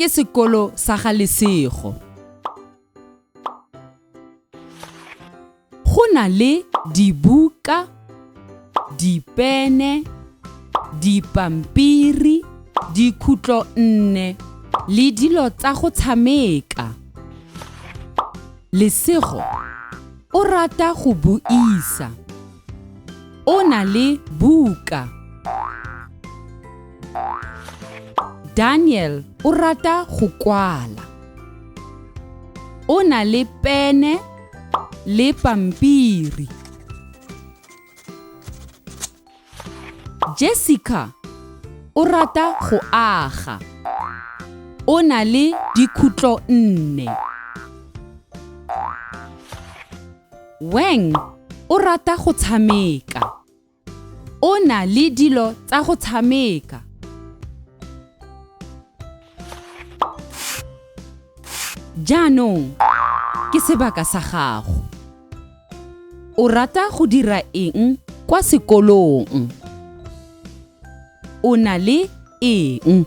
ke sekolo sa ga Lesego. Go na le dibuka, dipene, dipampiri, dikhutlo nne le dilo tsa go tshameka. Lesego o rata go buisa. O na le buka. Daniel o rata go kwala. O na le pene le pampiri. Jessica o rata go aga. O na le dikhutlo nne. Weng o rata go tshameka. O na le dilo tsa go tshameka. Jaanong ke sebaka sa gago. O rata go dira eng kwa sekolong? O na le eng?